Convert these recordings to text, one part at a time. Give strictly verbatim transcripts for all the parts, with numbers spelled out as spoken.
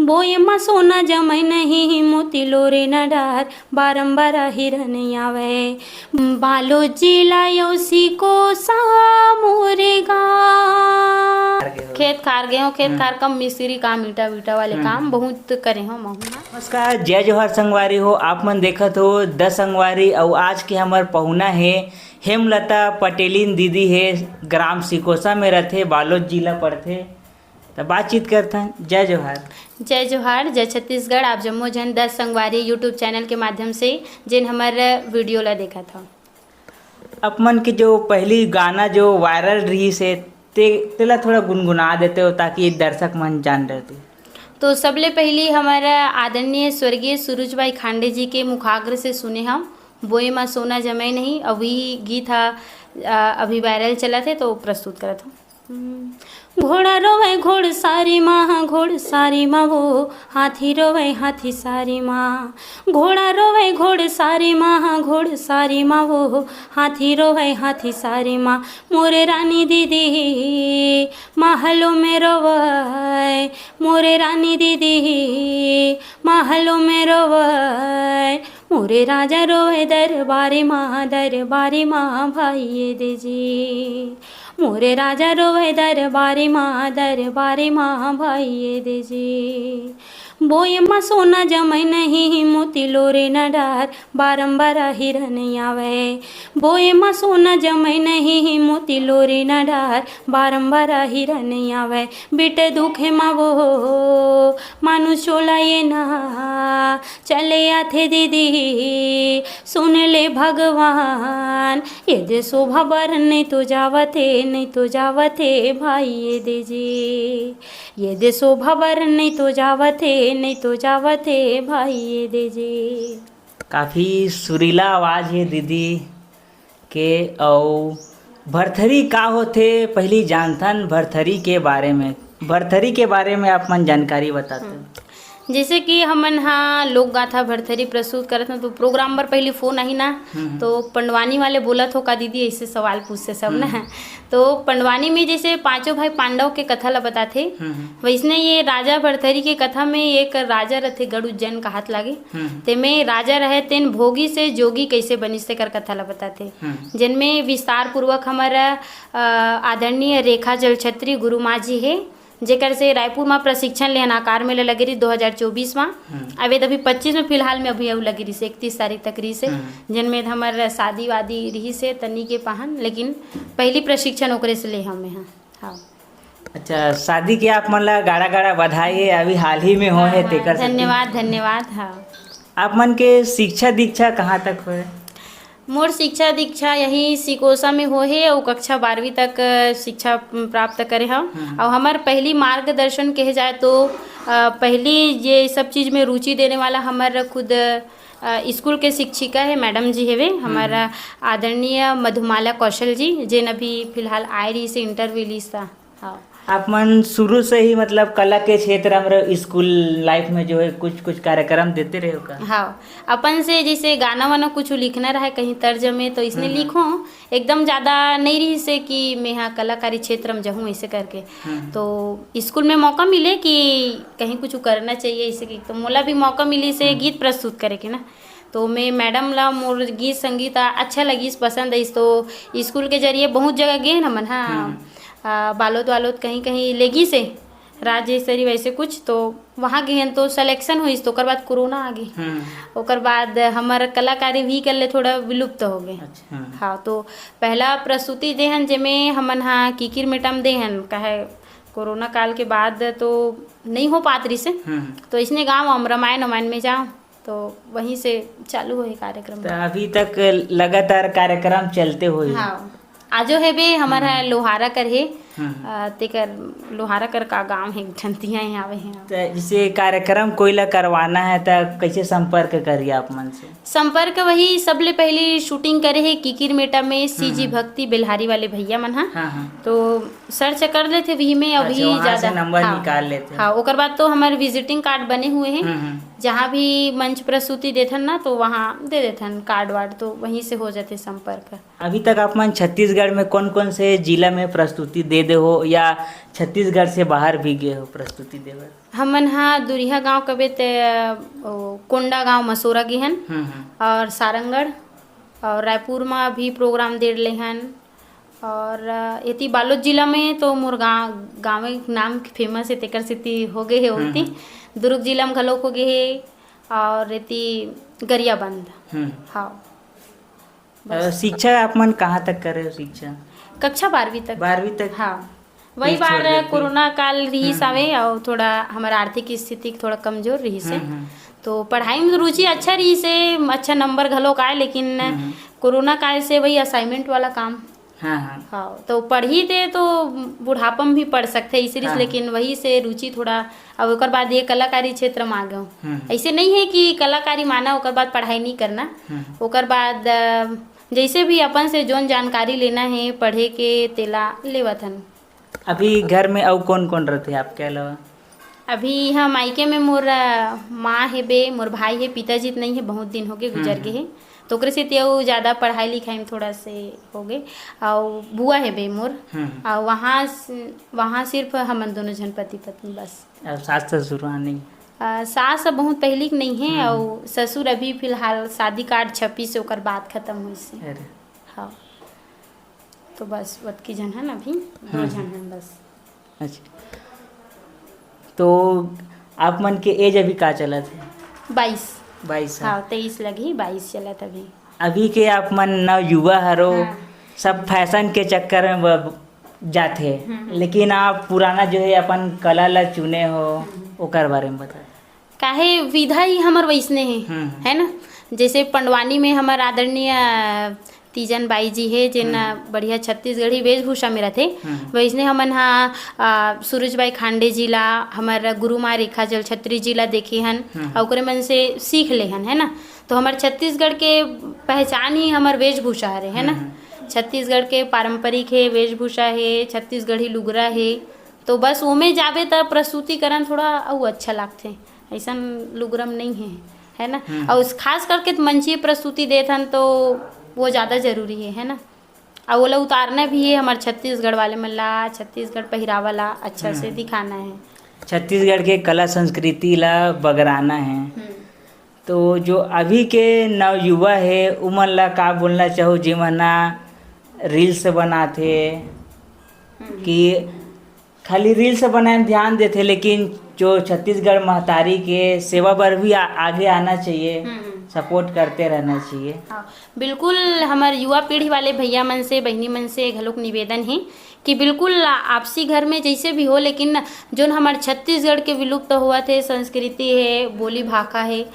बोए म सोना जमय नहीं, मोती लोरे न डहर, बारंबार हिरन आवय। बालोद जिला अउ सिकोसा मोरे गाँव। खेत खार गे हो, खेत हम्म। खार कम, मिस्त्री काम, ईटा वीटा वाले हम्म। काम बहुत करे हो महू ह। नमस्कार, जय जोहार संगवारी हो। आप मन देखत हो द संगवारी, अउ आज के हमर पहुना हे हेमलता पटेलिन दीदी हे, ग्राम सिकोसा में रथे, बालोद जिला पड़थे। त बातचीत करथन। जय जोहार। जय जोहार, जय छत्तीसगढ़। आप जम्मो झन दस संगवारी YouTube चैनल के माध्यम से जेन हमर वीडियो ला देखत हव। आप मन के जो पहली गाना जो वायरल रहिस हे, ते, तेला थोड़ा गुनगुना देते हो ताकि दर्शक मन जान लेते। तो सबले पहली हमर आदरणीय स्वर्गीय सुरुज भाई खांडे जी के मुखाग्र से सुने हम, बोए मा सोना जमे नहीं, अउ वही गीत हा, अ, अभी वायरल चलत हे, तो प्रस्तुत करत हूँ। घोड़ा रोवे घोड़सारी माँ, घोड़सारी माँ वो, हाथी रोवे हाथी सारी माँ। घोड़ा रोवे घोड़सारी माँ, घोड़सारी माँ वो, हाथी रोवे हाथी सारी माँ। मोरे रानी दीदी महलों में रोवे, मोरे रानी दीदी महलों में रोवे। मोरे राजा रोवे दरबारी माँ, दरबारी माँ भाई ये दे जी। मोरे राजा रोवे दरबारी माँ, दरबारी माँ भाई ये दे जी। बोए मा सोना जमय नहीं, मोती लोरे न डहर, बारंबार हिरन आवय। बोए मा सोना जमय नहीं, मोती लोरे न डहर, बारंबार हिरन आवय। बिट दुखे मा वो मानुष चोला ये ना चले आथे दीदी, सुन ले भगवान, ये दे शोभा बर नहीं तो जावत हे, नहीं तो जावत हे भाई ये दे जी। ये दे शोभा बर नहीं तो जावत हे, नहीं तो जावत हे भाई ये दे जी। काफ़ी सुरीला आवाज़ हे दीदी के। अउ भरथरी का होथे, पहली जानथन भरथरी के बारे में। भरथरी के बारे में आप मन जानकारी बताते। हम्म। जैसे कि हमन हा लोक गाथा भरथरी प्रस्तुत करत हन, तो प्रोग्राम बर पहली फोन आही ना, हम्म, हम्म। तो पंडवानी वाले बोलत हो का दीदी, ऐसे सवाल पूछते सब ना। हम्म। तो पंडवानी में जैसे पांचों भाई पांडव के कथा ला बताथे, हम्म, हम्म। वैसने ये राजा भरथरी के कथा में एक राजा रथे, गड़ उज्जैन कहात लागे। हम्म। तेमे राजा रहे, तेन भोगी से जोगी कैसे बनिस, तेकर कथा ला बताथे। हम्म। जेनमे विस्तार पूर्वक हमर, अ, आदरणीय रेखा जलछत्री गुरु माँ जी हे, जेकर से रायपुर मा प्रशिक्षण लेहन आकार मेला लगे रहिस दो हज़ार चौबीस मा। हम्म। अवेद अभी पच्चीस में फिलहाल में अभी अउ लगे रहिस, इकतीस तारीख तक रहिस हे, हम्म। जेनमे हमर शादी वादी रहिस हे तनी के पाहन, लेकिन पहली प्रशिक्षण ओकरे से ले हमें, हाँ। हाँ। अच्छा, शादी के आप मन ला गाड़ा गाड़ा बधाई हे, अभी हाल ही में होए हे, हाँ, तेकर सेती। धन्यवाद, धन्यवाद, हाँ। आप मन के शिक्षा दीक्षा कहाँ तक होए? मोर शिक्षा दीक्षा यही सिकोसा में होए हे अउ कक्षा बारहवीं तक, अ, शिक्षा प्राप्त करे हव। हम्म। अउ हमर पहली मार्गदर्शन कहे जाए तो, अ, पहली ये सब चीज में रुचि देने वाला हमर खुद, अ, स्कूल के शिक्षिका हे, मैडम जी हेवे, हमर हम्म। आदरणीय मधुमाला कौशल जी, जेन अभी फिलहाल आए रहिस हे इंटरव्यू लिस ता। हाँ। आप मन शुरू से ही मतलब कला के क्षेत्र में स्कूल लाइफ में जो है कुछ कुछ कार्यक्रम देते रहे हो का? हाँ, अपन से जैसे गाना वाना कुछ लिखना रहे कहीं तर्ज में तो इसने हम्म, हम्म। लिखो, एकदम ज्यादा नहीं रहिस हे कि मैं हाँ कलाकारी क्षेत्र में जाहूँ ऐसे करके। हम्म। तो स्कूल में मौका मिले कि कहीं कुछ करना चाहिए ऐसे कि, तो मोला भी मौका मिलिस हे हम्म। गीत प्रस्तुत करे के ना। तो मैं मैडम ला मोर गीत संगीत आ अच्छा लगिस, पसंद आइस, तो स्कूल के जरिए बहुत जगह गे हन हमन, हाँ। हम्म। आ, बालोद वालोद कहीं कहीं ले गिस हे, राज्य स्तरीय वैसे कुछ, तो वहाँ गे हन तो सिलेक्शन होइस, तो ओकर बाद कोरोना आ गे। हम्म। ओकर बाद हमर कलाकारी भी कर ले थोड़ा विलुप्त हो गे। अच्छा, हम्म। हाँ, तो पहला प्रस्तुति दे हन जेमे हमन हा किकिर मेटा म दे हन, काहे कोरोना काल के बाद तो नहीं हो पात रहिस हे। हम्म। तो इसने गाँव हम रामायण वामायण में जाओ, तो वहीं से चालू होए कार्यक्रम। तो अभी तक लगातार कार्यक्रम चलते हुए? हाँ, आजो हेबे, हमर हम्म। ह लोहारा कर हे, हम्म। अ, तेकर लोहारा कर का गांव हे, एक ठन तिहां ही आवे हे। तो जैसे कार्यक्रम कोई ला करवाना है, तो कैसे संपर्क करिए आप मन से? संपर्क वही सबले पहली शूटिंग करे हे किकिर मेटा में, सीजी हम्म। भक्ति बेल्हारी वाले भैया मन हा। हाँ, हाँ। तो सर्च कर लेथे वही में, अच्छा, अभी वहाँ से ज्यादा, नंबर हाँ। निकाल लेथे। हाँ, ओकर बाद तो हमर विजिटिंग कार्ड बने हुए हैं। हम्म, हम्म। जहाँ भी मंच प्रस्तुति देथन ना, तो वहाँ दे देथन कार्ड वार्ड, तो वहीं से हो जाते संपर्क। अभी तक आप मन छत्तीसगढ़ में कौन-कौन से जिला में प्रस्तुति दे दे हो या छत्तीसगढ़ से बाहर भी गए हो प्रस्तुति देवर? हमन हा दुरिहा गांव कबे ते, ओ, कोंडा गांव मसोरा गे हन हम्म, हम्म। और सारंगढ़ और रायपुर में भी प्रोग्राम दे ले हन। और, अ, एती बालोद जिला में तो मोर गांव, गांवे नाम फेमस है, तेकर सेती हो गए है हम्म, ओती। हम्म। दुर्ग जिला में घलोक हो गए है और एती गरियाबंद। हम्म। हाँ। अ, बस। शिक्षा आप मन कहाँ तक करे हो शिक्षा? कक्षा बारहवीं तक। बारहवीं तक? हाँ। वही फिर छोड़ बार देते। कोरोना काल रिहिस हम्म। आवे और थोड़ा हमारा आर्थिक स्थिति थोड़ा कमजोर रिहिस है। हम्म, हम्म। तो पढ़ाई में रुचि अच्छा रिहिस है, अच्छा नंबर घलोक आए, लेकिन हम्म, हम्म। कोरोना काल से वही असाइनमेंट वाला काम। हाँ, हाँ। हाँ, तो पढ़ी ते तो बुढ़ापा में भी पढ़ सकते इसी रिहिस, हाँ। लेकिन वही से रुचि थोड़ा, अब ओकर बाद ये कलाकारी क्षेत्र में आ गए। हम्म। ऐसे नहीं है कि कलाकारी माना, ओकर बाद पढ़ाई नहीं करना। हम्म। ओकर बाद, अ, जैसे भी अपन से जोन जानकारी लेना है पढ़े के, तेला लेवत हन। अभी घर में अउ कौन-कौन रहिथे आपके अलावा? अभी इहाँ मायके में मोर, अ, माँ हे बे, मोर भाई हे, पिताजी तो नहीं है, बहुत दिन हो गए गुजर हम्म, गए हम्म। हे, तो ओकरे सेती अउ ज्यादा पढ़ाई लिखाई में थोड़ा से हो गए। अउ बुआ हे बे मोर, हम्म। अउ वहाँ स-, वहाँ सिर्फ हमन दोनों झन पति पत्नी बस। अउ सास ससुर वहाँ नहीं? अ, सास अब बहुत पहली के नहीं है, हम्म। अउ ससुर अभी फिलहाल शादी कार्ड छपी से ओकर बात खत्म हुई से। अरे। हाँ। तो बस ओतकी झन हन अभी, दो हम्म। झन हन बस। अच्छा। तो आप मन के एज अभी का चलत है? बाईस। बाईस साल। हाँ, तेईस लगही, बाईस चलत अभी। अभी के आप मन नव युवा हरो, हाँ। सब फैशन के चक्कर में ब-, जाथे, हम्म, हम्म। लेकिन आप पुराना जो है अपन कला ला चुने हो, हम्म। ओकर बारे में बताओ। काहे विधा ही हमर वैसने हे, हम्म। है ना? जैसे पंडवानी में हमर आदरणीय, अ, तीजन बाई जी हे, जेन, हम्म। बढ़िया छत्तीसगढ़ी वेशभूषा में रथे, हम्म। वैसने हमन हा, अ, सूरज बाई खांडे जी ला, हमर गुरु माँ रेखा जल छत्री जी ला देखे हन, हम्म। अउ ओकरे मन से सीख ले हन, है ना? तो हमर छत्तीसगढ़ के पहचान ही हमर वेशभूषा हरे, है ना? हम्म। छत्तीसगढ़ के पारंपरिक हे, वेशभूषा हे, छत्तीसगढ़ी लुगरा हे, तो बस ओमे जाबे त प्रस्तुतिकरण थोड़ा अउ अच्छा लागथे, अइसन लुगरम नइ हे, है ना? हम्म। अउ खास करके त मंचीय प्रस्तुति देत हन तो वो ज्यादा जरूरी हे, है ना? अउ ओला उतारना भी हे हमर छत्तीसगढ़ वाले मन ला, छत्तीसगढ़ पहिरावा ला अच्छा से हम्म। दिखाना हे। छत्तीसगढ़ के कला संस्कृति ला बगराना हे। हम्म। तो जो अभी के नवयुवा हे, उमन ला का बोलना चाहू, जेमन ना reels बनाथे हम्म। कि खाली reels बनाए में ध्यान देथे, लेकिन जो छत्तीसगढ़ महतारी के सेवा बर भी आ-, आगे आना चाहिए, हम्म, हम्म। support करते रहना चाहिए। हाँ, बिल्कुल, हमर युवा पीढ़ी वाले भैया मन से, बहिनी मन से घलोक निवेदन हे कि बिल्कुल आपसी घर में जैसे भी हो, लेकिन जोन हमर छत्तीसगढ़ के विलुप्त होवत हे, संस्कृति हे, बोली भाखा हे,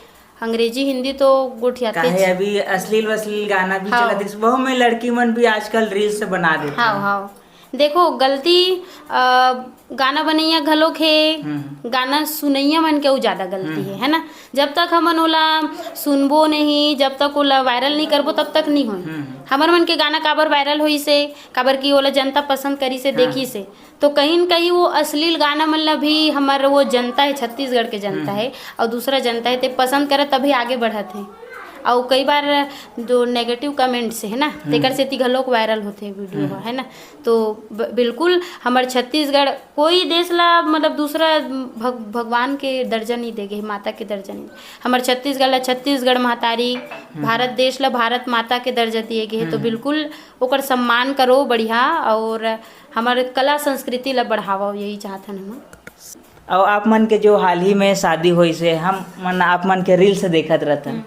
अंग्रेजी, हिंदी तो गोठियातेच। काहे अभी अश्लील वश्लील गाना भी हाँ। चलत हे, वहू में लड़की मन भी आजकल reels बना देथे। हाँ, हाँ। देखो, गलती, अ, गाना बनैया घलोक हे, हम्म। गाना सुनैया मन के अउ ज्यादा गलती हम्म। हे, है ना? जब तक हमन ओला सुनबो नहीं, जब तक ओला viral नहीं करबो, तब तक नहीं होय। हम्म। हमर मन के गाना काबर viral होइस हे, काबर कि ओला जनता पसंद करिस हे, हाँ। देखिस हे। तो कहीं न कहीं वो अश्लील गाना मन ला भी हमर वो जनता हे, छत्तीसगढ़ के जनता हम्म। हे, अउ दूसरा जनता हे, ते पसंद करत तभी आगे बढ़त हे। अउ कई बार जो negative comments हे ना, हम्म। तेकर सेती घलोक viral होथे video हम्म। ह, है ना? तो ब-, बिल्कुल हमर छत्तीसगढ़ कोई देश ला, मतलब, दूसरा भग-, भगवान के दर्जा नहीं दे गे, माता के दर्जा नहीं। हमर छत्तीसगढ़ ला छत्तीसगढ़ महतारी, हम्म। भारत देश ला भारत माता के दर्जा दिए गे हे। तो हम्म। बिल्कुल ओकर सम्मान करो बढ़िया, और हमर कला संस्कृति ला बढ़ावा, यही चाहत हन हम। अउ आप मन के जो हाल ही में शादी होइस हे, हम मन आप मन के reels देखत रहथन। हम्म।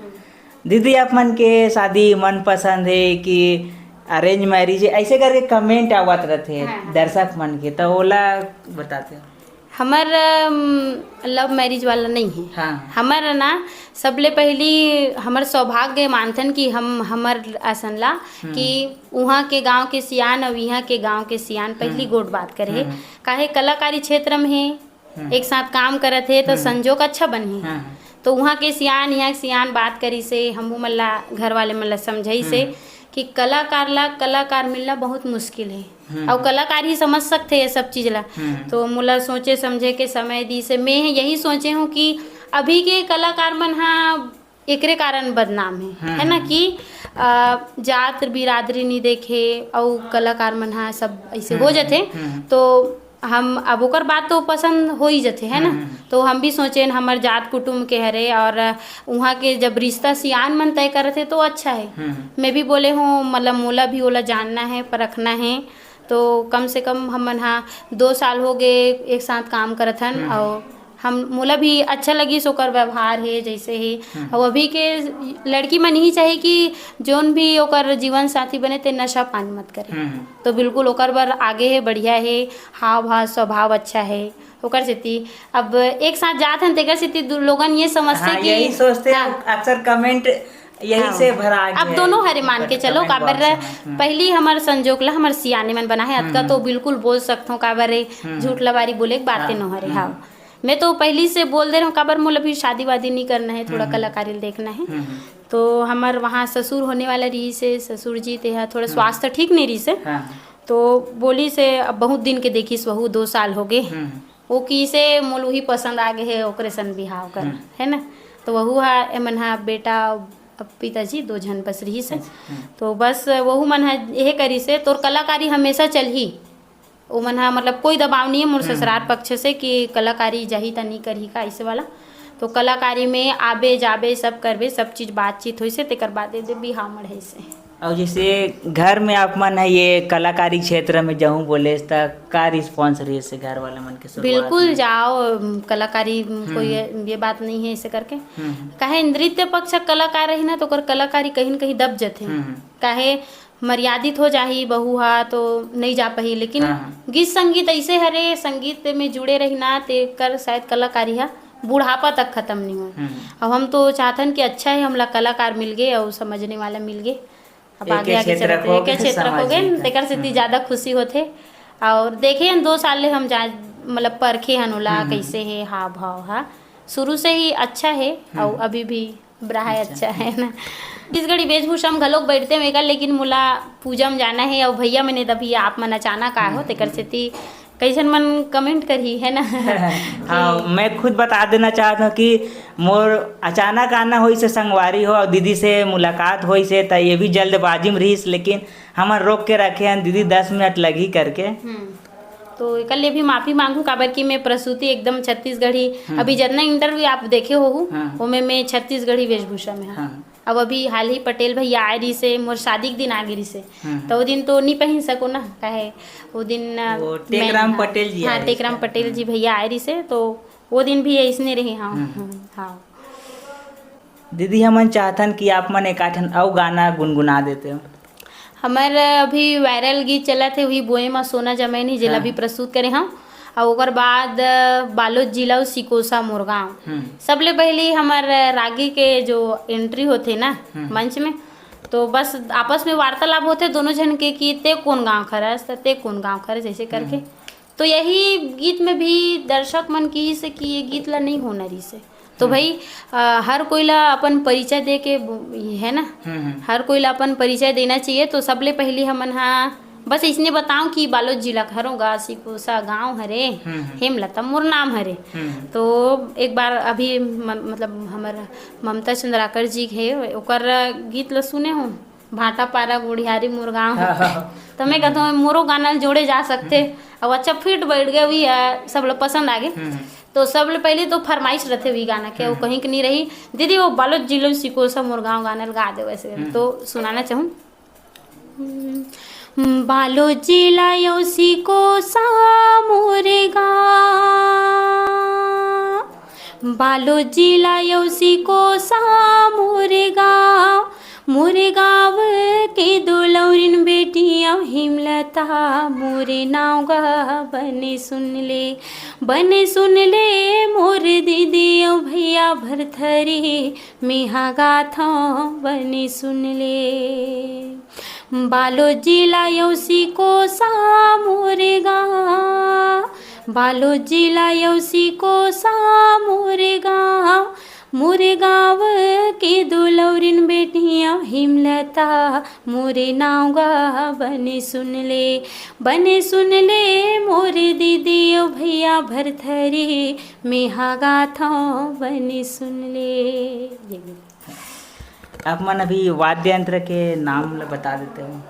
दीदी, आप मन के शादी मनपसंद हे कि arrange marriage हे, ऐसे करके comment आवत रहथे हाँ, हाँ। दर्शक मन के, तो ओला बताते हो? हमर, अम, love marriage वाला नहीं हे। हाँ। हमर ना, सबले पहली हमर सौभाग्य मानथन कि हम, हमर असन ला, हम्म। कि उहाँ के गांव के सियान अउ इहाँ के गांव के सियान पहली हम्म। गोठ बात करे हे। हम्म। काहे, कलाकारी क्षेत्र में हे, हम्म। एक साथ काम करत हे, तो हम्म। संजोग अच्छा बनही। हाँ, हाँ। तो उहाँ के सियान, इहाँ के सियान बात करिस हे, हमू मन ला, घर वाले मन ला समझाइस हे हम्म। कि कलाकार ला कलाकार मिलना बहुत मुश्किल हे। हम्म। अउ कलाकार ही समझ सकथे ये सब चीज ला। हम्म। तो मोला सोचे समझे के समय दिस हे। मैं यही सोचे हूँ कि अभी के कलाकार मन हा एकरे कारण बदनाम हे, हम्म, है ना, हम्म। कि, अ, जात बिरादरी नी देखे, अउ कलाकार मन ह सब ऐसे हो हम्म, जाथे, हम्म। तो हम अब ओकर बात तो पसंद हो ही जाथे, है ना? हम्म, हम्म। तो हम भी सोचेन, हमर जात कुटुम के हरे, और उहाँ के जब रिश्ता सियान मन तय करत हे, तो अच्छा हे। हम्म, हम्म। मैं भी बोले हूँ, मतलब, मोला भी ओला जानना हे, परखना हे, तो कम से कम हमन हा दो साल हो गे एक साथ काम करत हन, हम्म। अउ हम, मोला भी अच्छा लगिस ओकर व्यवहार हे, जैसे हे। हम्म। अउ अभी के लड़की मन ही चाही कि जोन भी ओकर जीवन साथी बने, ते नशा पान मत करे। हम्म। तो बिल्कुल ओकर बर आगे हे, बढ़िया हे, हाव भाव, स्वभाव अच्छा हे, ओकर सेती। अब एक साथ जात हन, तेकर सेती दू-, लोगन ये समझथे हाँ, कि यही सोचथे, हाँ। अक्सर comment यही हाँ। से भरा अब गया दोनों है, हरे मान के चलो, comment काबर box में। हम्म। पहली हमर संजोग ला हमर सियाने मन बना हे, अतका हम्म। तो बिल्कुल बोल सकथों, काबर रे हम्म। झूठ लबारी बोले के बाते हाँ। नो हरे। हम्म। हाँ, मैं तो पहली से बोल दे रहूं, काबर मोला भी शादी वादी नहीं करना है, थोड़ा हम्म। कलाकारी देखना है। हम्म। तो हमर वहाँ ससुर होने वाला रहिस हे, ससुर जी ते हा थोड़ा हम्म। स्वास्थ्य ठीक नहीं रहिस हे। हाँ। तो बोलिस हे, अब बहुत दिन के देखिस वहू, दो साल हो गए। हम्म। वो किसे मोल उही पसंद आ गए हे, ओकरे सन बिहाव कर, हम्म। है ना? तो वहू हा, एमन हा बेटा, अब पिताजी दो झन बस रहिस हे। अच्छा, हम्म। तो बस वहू मन हा यह करिस हे, तोर कलाकारी हमेशा चलही। ओमन हा, मतलब, कोई दबाव नहीं है मोर हम्म। ससुराल पक्ष से कि कलाकारी जाही त नहीं करही का, ऐसे वाला। तो कलाकारी में आबे जाबे सब करबे, सब चीज बातचीत होइस हे, तेकर बाद दे बिहाव मढ़ाइस हे। अउ जैसे घर में आप मन ह ये कलाकारी क्षेत्र में जाहूं बोले, त का response रहिस हे घर वाले मन के शुरुआत बिल्कुल में? जाओ, कलाकारी, हम्म। कोई ये, ये बात नहीं है ऐसे करके। हम्म। काहे नृत्य पक्ष कलाकार रही ना, तो ओकर कलाकारी कहीं न कहीं दब जथे। हम्म। काहे मर्यादित हो जाही बहू हा, तो नहीं जा पाही, लेकिन हाँ, हाँ। गीत संगीत ऐसे हरे, संगीत में जुड़े रही ना, तेकर शायद कलाकारी हा बुढ़ापा तक खत्म नहीं हो। हम्म। अब हम तो चाहथन कि अच्छा है, हमला कलाकार मिल गए और समझने वाला मिल गए। अब एके आगे, आगे क्षेत्र चलत को एके के क्षेत्र को समाज गए, जीत। तेकर सेती हम्म। ज्यादा खुशी होथे। और देखे हन, दो साल ले हम जा, मतलब, परखे हन ओला, हम्म, हम्म। कैसे हे हाव भाव हा। शुरू से ही अच्छा हे, हम्म। और अभी भी बड़ा है, अच्छा। अच्छा है ना। छत्तीसगढ़ी वेशभूषा में घलोक बैठते हुए का, लेकिन मोला पूजा में जाना है, और भैया मैंने तभी आप मन अचानक आए हो, हम्म, तेकर हम्म। सेती कइसन मन comment करही, है ना? हाँ, कि मैं खुद बता देना चाहत हूँ कि मोर अचानक आना होइस हे संगवारी हो, और दीदी से मुलाकात होइस हे, त ये भी जल्दबाजी में रहिस, लेकिन हमन रोक के रखे हन दीदी, दस मिनट लगही करके। हम्म। तो एकर ले भी माफी मांगू, काबर कि मैं प्रसूति एकदम छत्तीसगढ़ी, हम्म। अभी जितना interview आप देखे होहू, हाँ। ओमे मैं छत्तीसगढ़ी वेशभूषा में हूँ। हाँ। अब अभी हाल ही पटेल भैया आए रहिस हे, मोर शादी के दिन आ गे रहिस हे। हम्म। तो वो दिन तो नहीं पहन सको ना, काहे वो दिन, अ, वो मैं, टेकराम हाँ, पटेल जी हाँ, आए रहिस टेकराम हे। पटेल जी हम्म। भैया आए रहिस हे, तो वो दिन भी ऐसने रहे। हाँ, हम्म। हम्म, हाँ। दीदी, हमन चाहथन कि आप मन एकाठन अउ गाना गुनगुना देते हो। हमर अभी viral गीत चलत हे, वही बोए मा सोना जमैन ही, जेला हाँ। अभी प्रस्तुत करे हव। अउ ओकर बाद, अ, बालोद जिला अउ सिकोसा मोरगांव। हम्म। सबले पहली हमर रागी के जो entry होथे ना हम्म। मंच में, तो बस आपस में वार्तालाप होथे दोनों झन के कि ते कोन गांव के हरस, त ते कोन गांव के हरस, ऐसे करके। हम्म। तो यही गीत में भी दर्शक मन किहिस कि ये गीत ला नहीं होना रहिस हे। तो हम्म। भाई, अ, हर कोई ला अपन परिचय दे के ब-, ये है ना, हम्म, हम्म। हर कोई ला अपन परिचय देना चाहिए। तो सबले पहली हमन हा बस इसने बताओ कि बालोद जिला के हरों गा, सिकोसा गांव हरे, हम्म, हम्म। हेमलता मोर नाम हरे। हम्म। तो एक बार अभी म-, मतलब हमर ममता चंद्राकर जी हे, ओकर गीत ला सुने हो, भाटापारा गुढ़ियारी मोर गांव। हाँ, हाँ, हाँ। तो मैं हम्म। कहता हूँ, मोरो गाना ल जोड़े जा सकते। हम्म। अब अच्छा fit बैठ गए, वही, अ, सब लोग पसंद आ गए। हम्म। तो सबले पहले तो फरमाइश रहते हुई गाना के, वो हम्म। कहीं के नहीं रही, "दीदी, वो बालोद जिला सिकोसा मोर गांव गाना ल गा दे", वैसे हम्म। तो सुनाना चाहूँ। हम्म, बालोद जिला यो सिकोसा मोर गांव, बालोद जिला यो सिकोसा मोर गांव, मोर गांव के दो लौरिन बेटी अउ हेमलता मोर नाव गा बने सुन ले, बने सुन ले मोर दीदी अउ भैया भरथरी मेहा गाथव बने सुन ले। बालोद जिला यो सिकोसा मोर गांव, बालोद जिला यो सिकोसा मोर गांव, मोर गांव के दो लौरिन बेटियां हिमलता मोरे नाव गा बने सुन ले, बने सुन ले मोरे दीदी ओ भैया भरथरी मेहा गाथव बने सुन ले। ये। आप मन अभी वाद्य यंत्र के नाम ल बता देते हो,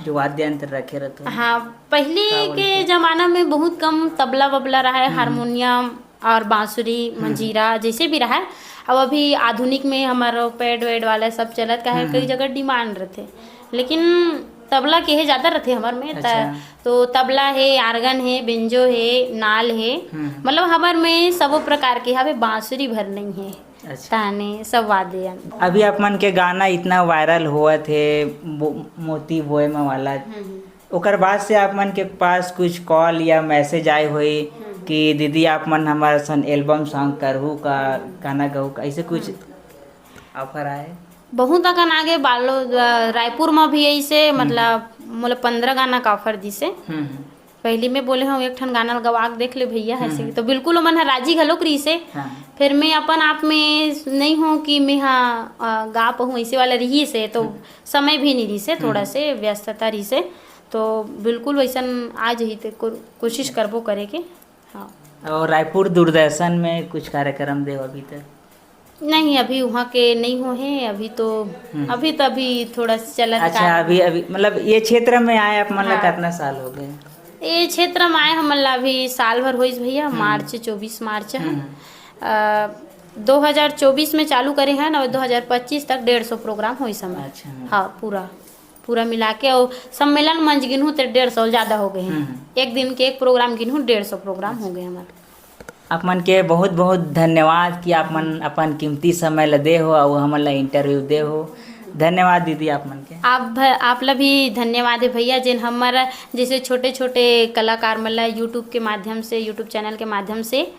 जो वाद्य यंत्र रखे रहते हो। हाँ, पहले का के बोलते हैं? जमाना में बहुत कम तबला वबला रहा है, हम्म। हारमोनियम और बांसुरी, हम्म। मंजीरा जैसे भी रहा है। अब अभी आधुनिक में हमारो पैड वैड वाला सब चलत का है, हम्म, कई हम्म। जगह डिमांड रहते, लेकिन तबला के हे ज्यादा रहते हमर में। त-, अच्छा। तो तबला है, आर्गन है, बेंजो है, नाल है, हम्म। मतलब हमर में सबो प्रकार के हवे, बांसुरी भर नहीं है। अच्छा। ताने सब वाद्य यंत्र। अभी आप मन के गाना इतना वायरल होवत हे, बो-, मोती बोए में वाला, हम्म, हम्म। ओकर बाद से आप मन के पास कुछ कॉल या मैसेज आए होई हम्म। कि दीदी आप मन हमारे सन एल्बम सॉन्ग करहू का, हम्म। गाना गहू का, ऐसे कुछ हम्म। ऑफर आए? बहुत अकन आगे बालो, अ, रायपुर में भी ऐसे, हम्म। मतलब मोला पंद्रह गाना का ऑफर दिसे। हम्म, हम्म। पहली में बोले हूँ एक ठन गाना गवा के देख ले भैया, हम्म, ऐसे हम्म। तो बिल्कुल ओमन ह राजी घलोक रहिसे। हाँ। फिर मैं अपन आप में नहीं हूँ कि मैं हाँ, अ, गा पाऊँ, ऐसे वाला रहिसे तो हम्म। समय भी नहीं रहिसे, थोड़ा हम्म। से व्यस्तता रहिसे। तो बिल्कुल वैसन आ जही ते को-, कोशिश करबो करे के। हाँ। और रायपुर दूरदर्शन में कुछ कार्यक्रम दे अभी तक? नहीं, अभी वहाँ के नहीं हो हे, अभी तो, हम्म। अभी तो अभी थोड़ा सा चलत अच्छा, का। अभी, अभी, मतलब, ये क्षेत्र में आए आप मन ला हाँ। कितना साल हो गए? ये क्षेत्र में आए हमन ला अभी साल भर होइस भैया, हम्म। मार्च, चौबीस मार्च है। हम्म। अ, दो हज़ार चौबीस में चालू करे हैं ना, दो हज़ार पच्चीस तक डेढ़ सौ प्रोग्राम होइस हमर। अच्छा, हाँ। हाँ, पूरा, पूरा मिला के, और सम्मेलन मंच गिनहूँ ते डेढ़ सौ ज्यादा हो गए हैं। हम्म। एक दिन के एक प्रोग्राम गिनहूँ, डेढ़ सौ प्रोग्राम हो गए हमारे। आप मन के बहुत बहुत धन्यवाद कि आप मन अपन कीमती समय ल दे हो और हमन ला इंटरव्यू दे हो। धन्यवाद दीदी आप मन के। आप भ-, आप ला भी धन्यवाद है भैया, जेन हमर जैसे छोटे छोटे कलाकार मन ला YouTube के माध्यम से, YouTube चैनल के माध्यम से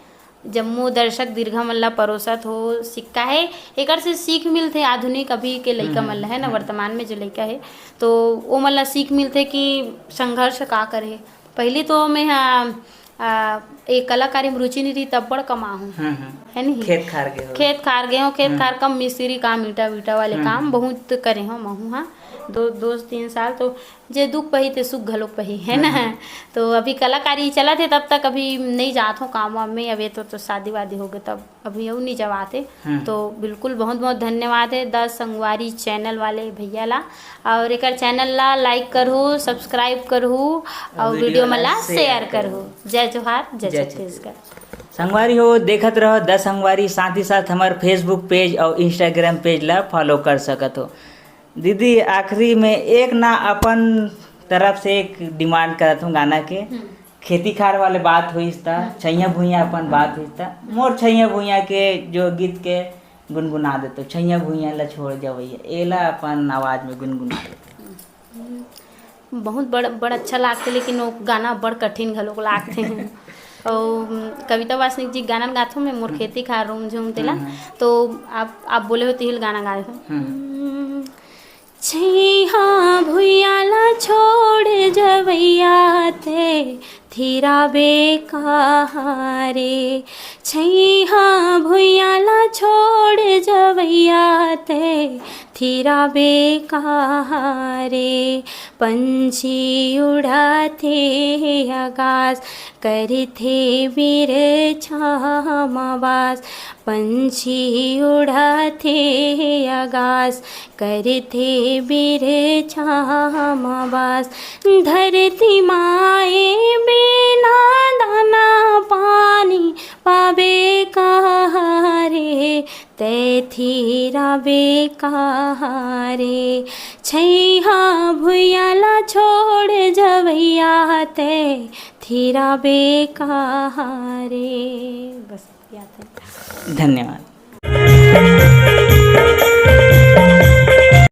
जम्मो दर्शक दीर्घा मन ला परोसत हो, सिक्का है, एकर से सीख मिलथे आधुनिक अभी के लइका हम्म, मन ला, है ना, हम्म। वर्तमान में जो लइका है, तो वो मन ला सीख मिलथे कि संघर्ष का करे। पहली तो मैं हा, आ, एक कलाकारी में रुचि नहीं रही, तब बड़ कमा हूँ, हम्म, हम्म। है नहीं? खेत खार गए हो। खेत खार गए हो, खेत हम्म। खार कम, मिस्त्री काम, ईटा वीटा वाले हम्म, काम हम्म। बहुत करे हो महू हा, दो, दो तीन साल तो जे दुख पही ते सुख घलोक पही, है ना? हम्म। तो अभी कलाकारी चलत हे, तब तक अभी नहीं जात हो काम वाम में। अब ये तो, तो शादी वादी हो गए, तब अभी अउ नहीं जवात हे। हम्म। तो बिल्कुल बहुत बहुत धन्यवाद है दस संगवारी चैनल वाले भैया ला, और एकर चैनल ला लाइक करहू, सब्सक्राइब करहू, और और वीडियो वीडियो मन ला ला शेयर शेयर करहू। करहू। जय जोहार, जय जय छत्तीसगढ़। छत्तीसगढ़। संगवारी हो, देखत रहो दस संगवारी, साथ ही साथ हमारे Facebook पेज और Instagram पेज ला फॉलो कर सकत हो। दीदी, आखिरी में एक ना अपन तरफ से एक डिमांड करत हूँ गाना के। हम्म। खेती खार वाले बात होइस ता, हम्म। छैया भुइया अपन बात होइस ता, मोर छैया भुइया के जो गीत के गुनगुना देतो, छैया भुइया ला छोड़ जवैया, एला अपन आवाज में गुनगुना देतो। हम्म। बहुत बड़, बड़ अच्छा लागथे, लेकिन वो गाना बड़ कठिन घलोक लागथे। और कविता वासनिक जी गाना गाथो मैं, मोर हम्म। खेती खार रूम झूम तेला, हम्म, हम्म। तो आप, आप बोले हो तिहिल गाना गाए हो। हम्म। हम्म। छैहा भुइया ला छोड़ जवैया ते थिराबे कहाँ रे, छैहा भुइया ला छोड़ जवैया ते थिराबे कहाँ रे। पंछी उड़ाथे आकाश, करथे बिरछा म बास। पंछी उड़ाथे आकाश, करथे बिरछा म बास। धरती माए बिना दाना पानी पाबे कहाँ रे, तै थिराबे कहाँ रे। छैहा भुइया ला छोड़ जवैया, तै थिराबे कहाँ रे। बस, याद है। धन्यवाद।